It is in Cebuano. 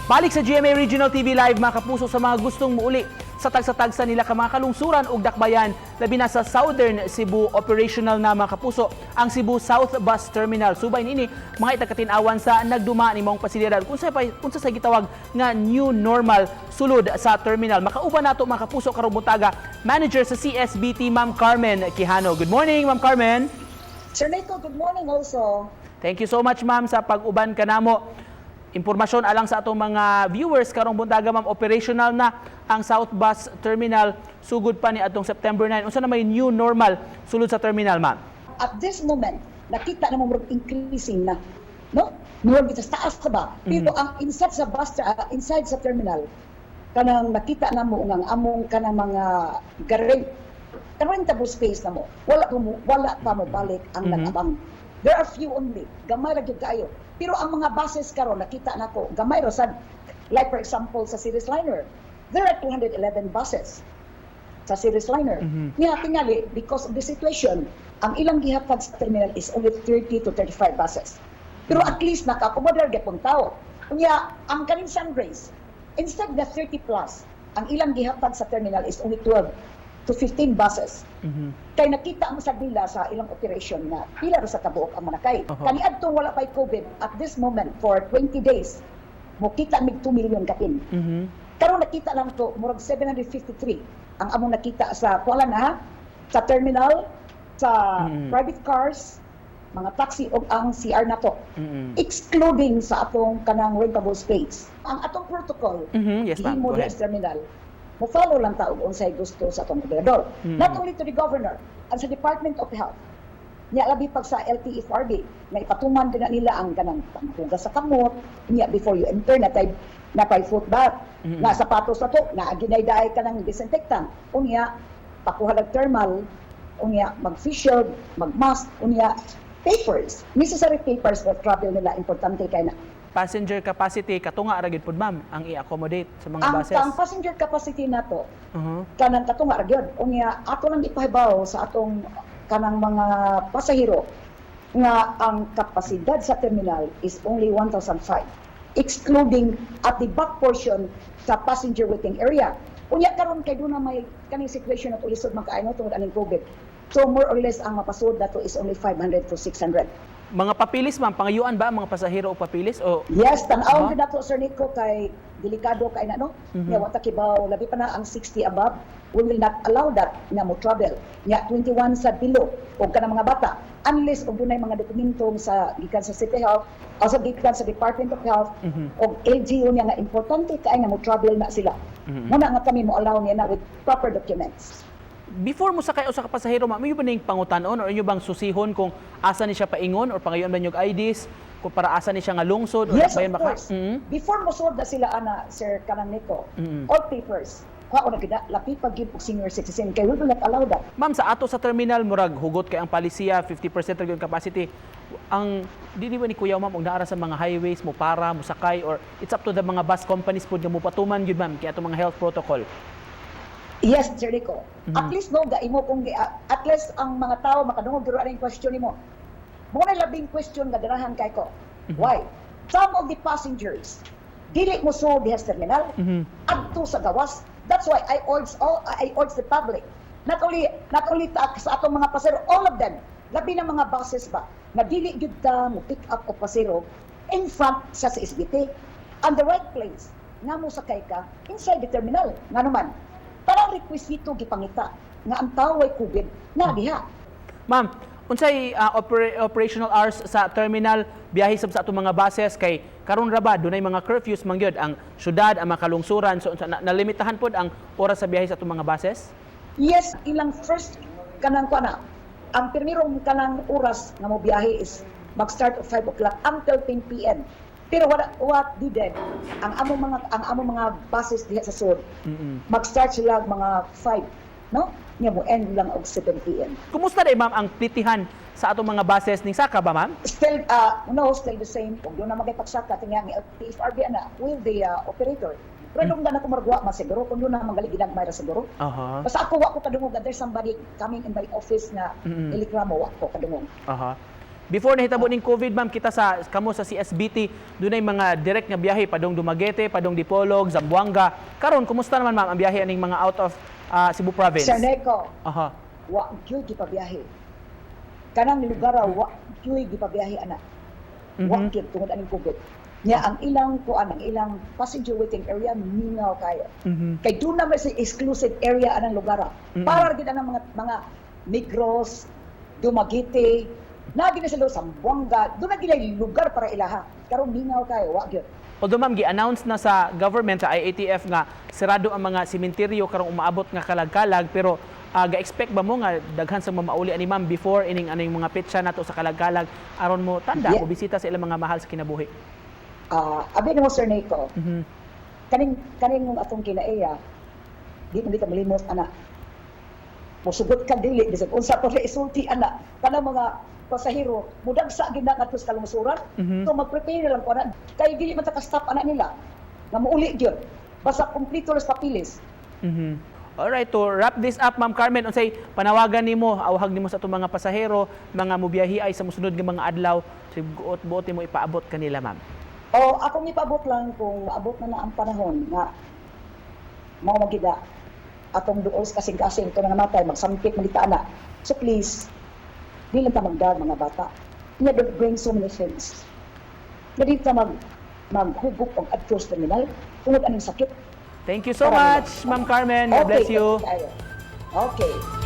Balik sa GMA Regional TV Live, mga kapuso, sa mga gustong muuli sa tagsa-tagsa nila ka mga kalungsuran ug dakbayan, labi na sa Southern Cebu, operational na, mga kapuso, ang Cebu South Bus Terminal. Subay niini, mga itakatin-awan sa nagduma ni maong pasilidad kung sa unsa sa gitawag nga new normal sulod sa terminal. Makauban nato, mga kapuso, karong buntaga, manager sa CSBT, Ma'am Carmen Quijano. Good morning, Ma'am Carmen. Sir Nico, good morning also. Thank you so much, ma'am, sa pag-uban kanamo. Impormasyon alang sa atong mga viewers karong buntaga, ma'am, operational na ang South Bus Terminal sugod pa ni atong September 9. Unsa na may new normal sulod sa terminal, ma'am? At this moment, nakita na mo murag increasing na. No? Murag sa taas ka ba? Pero ang inside sa bus, inside sa terminal, kanang nakita na mo nga ang among kanang mga rentable space na mo. Wala pa mo balik ang nag-abang. There are few only. Gamay ra gyud kaayo. Pero ang mga buses karon nakita nako, gamay ra sad. Like for example sa Ceres Liner, there are 211 buses sa Ceres Liner. Nga tingali because of the situation, ang ilang gihatag sa terminal is only 30 to 35 buses. Pero at least naka-accommodate gyapon tao. Unya, ang kaning Sunrays, instead na 30 plus, ang ilang gihatag sa terminal is only 12 to 15 buses. Kay nakita mo sa nila sa ilang operation nga pila ra sa kabuok ang manakay. Kaniadtong wala pa'y COVID, at this moment for 20 days, mo kita mig 2 million kapin. Karon nakita lang to murag 753 ang among nakita sa kuan na ha, sa terminal, sa private cars, mga taxi ug ang CR nato. Excluding sa atong kanang rentable space. Ang atong protocol Yes, ma'am. gihimo Go diha ahead. sa terminal, mo follow lang ta og unsay gusto sa atong gobernador. Not only to the governor, ang sa Department of Health. Nya labi pag sa LTFRB, na ipatuman din na nila ang kanang panghugas sa kamot, nya before you enter na tay na pay foot bath, na sapatos na to, na ginaydaay ka ng disinfectant. Unya, pakuha ng thermal, unya mag face shield, mag mask, unya papers, necessary papers for travel nila, importante kay na. Passenger capacity katunga ra gyud pud, ma'am, ang i-accommodate sa mga Ang, buses? ang passenger capacity nato kanang katunga ra gyud. Unya ato lang ipahibaw sa atong kanang mga pasahero nga ang kapasidad sa terminal is only 1,005 excluding at the back portion sa passenger waiting area. Unya karon kay duna may kaning situation at ulisod man kaayo tungod aning COVID. So more or less ang mapasud nato is only 500 to 600. Mga papilis, ma'am, pangayuan ba ang mga pasahero og papilis o Yes, tan-awon gyud nato, Sir Nico, kay delikado kay na, no. Nya wa ta kibaw, labi pa na ang 60 above, we will not allow that nga mo travel. Nya 21 sa below og kanang mga bata unless og dunay mga dokumento sa gikan sa City Health o sa gikan sa Department of Health og LGU niya nga importante kay nga mo travel na sila. Muna nga kami mo allow niya na with proper documents. Before mo sakay usa ka pasahero, ma'am, inyo ba ning pangutan-on or inyo bang susihon kung asa ni siya paingon or pangayuan ba niyo og IDs kung para asa ni siya nga lungsod or Yes, of bayan ba ka? course. Before mo sud na sila ana, Sir kanang Nico, all papers, kuha na gid, labi pa gyud og senior citizen kay we will not allow that. Ma'am, sa ato sa terminal murag hugot kay ang palisiya, 50% ra gyud capacity. Ang dili ba ni kuyaw, ma'am, og naara sa mga highways mo para mo sakay or it's up to the mga bus companies pud nga mopatuman gyud, ma'am, kay atong mga health protocol? Yes, Sir Nico. At least no, gaimo kung at least ang mga tao makadungog guro ang question nimo. Mo na labing question nga ganahan kay ko. Why? Some of the passengers dili mo sulod diha sa terminal, adto sa gawas. That's why I urge the public. Not only sa atong mga pasahero, all of them, labi na mga buses ba, na dili gyud ta mo pick up og pasahero in front sa CSBT. And the right place nga mo sakay ka inside the terminal. Nga naman, parang requisito gipangita nga ang tao ay COVID na diha. Ma'am, unsay operational hours sa terminal, biyahe sab sa atong mga buses, kay karon ra ba dunay mga curfews man gyud ang syudad, ang mga kalungsuran, so unsa na, nalimitahan pod ang oras sa biyahe sa atong mga buses? Yes, ilang first kanang kuan na. Ang primerong kanang oras nga mo biyahe is mag-start at 5 o'clock until 10 p.m. Pero what did ang among mga buses diha sa sud, mag-start sila mga 5, no? Nya mo end lang og 7 p.m. Kumusta day, ma'am, ang plitihan sa atong mga buses ning saka ba, ma'am? Still no, still the same. Kung doon na magpagsaka tinga ang LTFRB ana with the operator. Pero nung na ko maragwa man siguro kung doon na manggali ginagmay ra siguro. Basta ako wa ko kadungog that there's somebody coming in my office na ireklamo, wa ko kadungog. Before nahitabo ning COVID, ma'am, kita sa kamo sa CSBT, dunay mga direct nga biyahe padong Dumaguete, padong Dipolog, Zamboanga. Karon, kumusta naman, ma'am, ang biyahe aning mga out of Cebu province? Sir Neko, wa gyud gipabiyahe. Kanang lugar wa gyud gipabiyahe ana. Wa gyud tungod aning COVID. Nya ang ilang kuan, ang ilang passenger waiting area mingaw kayo. Kay doon naman sa exclusive area anang lugar. Para gid anang mga Negros, Dumaguete, na gid sila sa Zamboanga, doon na gid lugar para ilaha. Karon mingaw kayo, wa gyud. Although, ma'am, gi-announce na sa government, sa IATF, nga sarado ang mga sementeryo karong umaabot nga kalag-kalag, pero ga-expect ba mo nga daghan sa mamauli ani, ma'am, before ining aning mga petsa nato sa kalag-kalag aron mo tanda o bisita sa ilang mga mahal sa kinabuhi? Ah, abi nimo, Sir Nico, kaning atong kinaiya, di man ka malimos ana. Mosugot ka dili bisag unsa pa isulti ana kanang mga pasahero mudagsa gid na ngadto sa kalungsuran. So mag-prepare lang ko ana kay dili man ta ka-stop ana nila nga muuli gyud basta kumpleto las papilis. Alright, to wrap this up, Ma'am Carmen, unsay panawagan nimo, awhag nimo sa atong mga pasahero, mga mubiyahe ay sa mosunod nga mga adlaw, buot nimo ipaabot kanila, ma'am? O akong ipaabot lang, kung maabot na na ang panahon nga mao magida atong duol sa kasing-kasing ito na namatay, magsampit man kita ana. So please, di lang ta magdar mga bata. Nya don't bring so many things. Na di ta maghubog og adto sa terminal tungod aning sakit. Thank you so Maraming much, Ma'am Carmen. God bless you. Tayo. Okay.